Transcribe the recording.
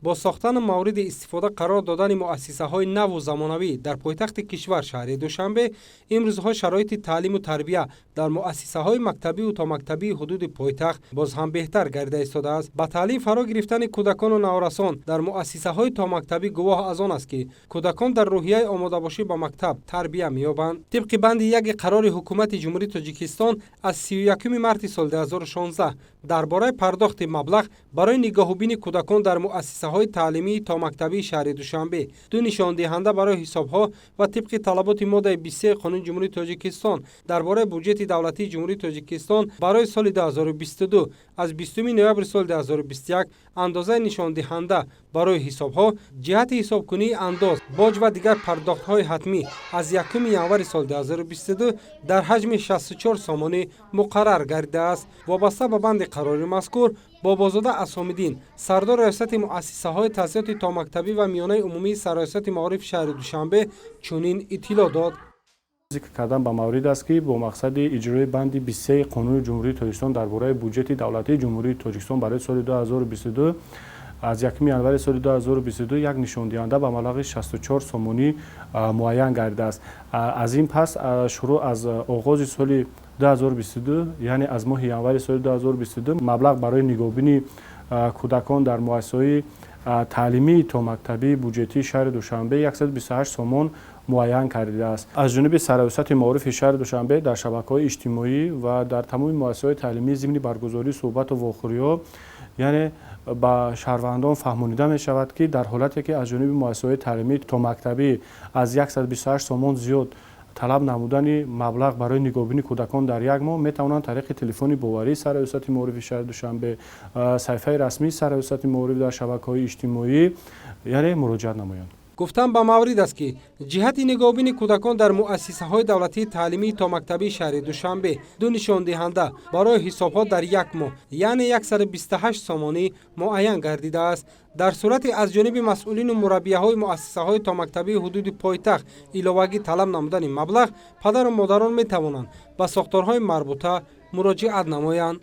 Бо сохтану мавриди истифода қарор додани муассисаҳои наву замонавӣ дар пойтахти кишвар, шаҳри Душанбе, имрӯзҳо шароити таълиму тарбия дар муассисаҳои мактабиву томактабии ҳудуди пойтахт боз ҳам беҳтар гардида истодааст. Ба таълим фаро гирифтани кӯдакону наврасон дар муассисаҳои томактабӣ гувоҳ аз он аст, ки кӯдакон дар рӯҳияи омодабошӣ ба мактаб тарбия меёбанд. Тибқи банди яки қарори Ҳукумати Ҷумҳурии Тоҷикистон аз 31 марти соли 2016 дар бораи пардохти маблағ барои нигоҳубини кӯдакон дар муассисаҳои таълимии томактабии шаҳри Душанбе, ду нишондиҳанда барои ҳисобҳо ва тибқи талаботи моддаи 23 Қонуни Ҷумҳурии Тоҷикистон дар бораи буҷети давлатии Ҷумҳурии Тоҷикистон барои соли 2022 аз 20 ноябри соли 2021, андозаи нишондиҳанда барои ҳисобҳо ҷиҳати ҳисобкунии андоз, боҷ ва дигар пардохтҳои ҳатмӣ аз 1 январи соли 2022 дар ҳаҷми 64 сомонӣ муқаррар гардидааст. Вобаста ба банди қарори мазкур, Бобозода Асомиддин, сардори Раёсати муассисаҳои таҳсилоти томактабӣ ва миёнаи умумии Сарраёсати маорифи шаҳри Душанбе, чунин иттилоъ дод. Зикр кардан ба маврид аст, ки бо мақсади иҷрои банди 23 Қонуни Ҷумҳурии Тоҷикистон дар бораи буҷети давлатии Ҷумҳурии Тоҷикистон барои соли 2022, аз 1 январи соли 2022 як нишондиҳанда ба маблағи 64 сомонӣ муайян гардидааст. Аз ин пас, шурӯъ аз оғози соли 2022, яъне аз моҳи январи соли 2022, маблағ барои нигоҳубини кӯдакон дар муассисаҳои таълимии томактабии буҷетии шаҳри Душанбе 128 сомон муайян гардидааст. Аз ҷониби Сарраёсати маорифи шаҳри Душанбе дар шабакаҳои иҷтимоӣ ва дар тамоми муассисаҳои таълимӣ зимни баргузории суҳбату вохӯриҳо, яъне ба шаҳрвандон фаҳмонида мешавад, ки дар ҳолате ки аз ҷониби муассисаҳои таълимии томактабӣ аз 128 сомон зиёд талаб намудани маблағ барои нигоҳубини кӯдакон дар як моҳ, метавонанд тариқи телефони боварии Сарраёсати маорифи шаҳри Душанбе, саҳифаи расмии Сарраёсати маориф дар шабакаҳои иҷтимоӣ, яъне муроҷиат намоянд. Гуфтан ба маврид аст, ки ҷиҳати нигоҳубини кӯдакон дар муассисаҳои давлатии таълимии томактабии шаҳри Душанбе ду нишондиҳанда барои ҳисобҳо дар як моҳ, яъне 128 сомонӣ муайян гардидааст. Дар сурати аз ҷониби масъулину мураббияҳои муассисаҳои томактабии ҳудуди пойтахт иловагӣ талаб намудани маблағ, падару модарон метавонанд ба сохторҳои марбута муроҷиат намоянд.